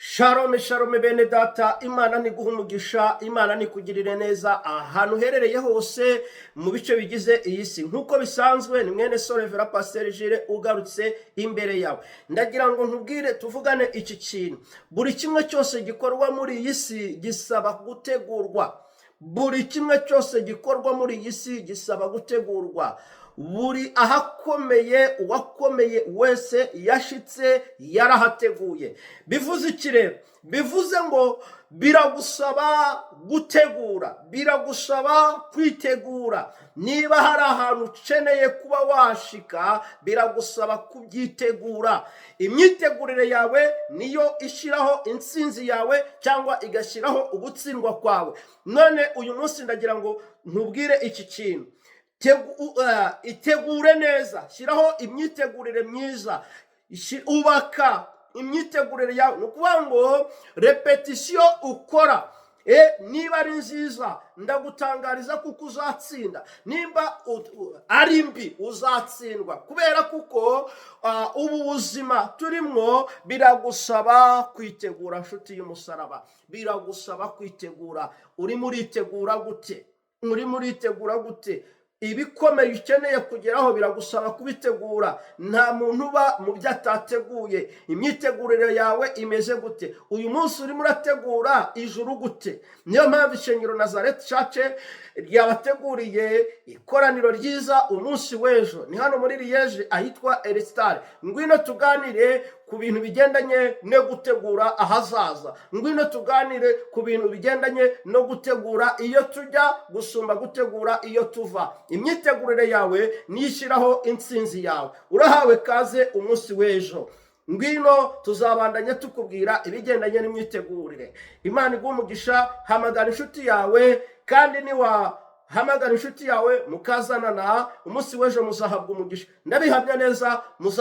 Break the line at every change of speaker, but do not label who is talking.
Shalom, shalom bene data. Imana niguha umugisha, Imana nikugirire neza ahantu uherereye hose mu bice bigize iyi si. Nk'uko bisanzwe, ni mwene so Reverend Pasiteri Jire ugarutse imbere yawe. Ndagira ngo nkubwire, tuvugane iki kintu: buri kimwe cyose gikorwa muri iyi si gisaba gutegurwa. Buri kimwe cyose gikorwa muri iyi si gisaba gutegurwa. Buri ahakomeye, uwakomeye wese yashitse yarahateguye. Bivuze iki rero? Bivuze ngo biragusaba gutegura, biragusaba kwitegura. Niba hari ahantu ukeneye kuba washika, biragusaba kubyitegura. Imyitegurire yawe niyo ishyiraho intsinzi yawe cyangwa igashyiraho ugutsindwa kwawe. None uyu munsi ndagira ngo nkubwire iki kintu: itegure neza, shyiraho imyitegurire myiza, ubaka imyitegurire yawe. Ni ukuvuga ngo répétition ukora niba ari nziza, ndagutangariza kuko uzatsinda. Nimba ari mbi, uzatsindwa, kubera kuko ubu buzima turimwo biragusaba kwitegura. Nshuti y'umusaraba, biragusaba kwitegura. Urimo uritegura gute? Urimo uritegura gute? Ibikomeye ukeneye kugeraho biragusaba kubitegura. Nta muntu uba mu byo atateguye. Imyitegurire yawe imeze gute? Uyu munsi urimo urategura ijuru gute? Niyo mpamvu ishengero Nazareth Church ryabateguriye ikoraniro ryiza umunsi w'ejo. Ni hano muri Liège, ahitwa Erisitari. Ngwino tuganire ku bintu bigendanye no gutegura ahazaza. Ngwino tuganire ku bintu bigendanye no gutegura iyo tujya gusumba gutegura iyo tuva. Imyitegurire yawe niyo ishyiraho intsinzi yawe. Urahawe kaze umunsi w'ejo. Ngwino tuzabandanya tukubwira ibigendanye n'imyitegurire. Imana iguha umugisha. Hamagara inshuti yawe, kandi niwahamagara inshuti yawe mukazanana umunsi w'ejo, muzahabwa umugisha. Ndabihamya neza muzahabwa.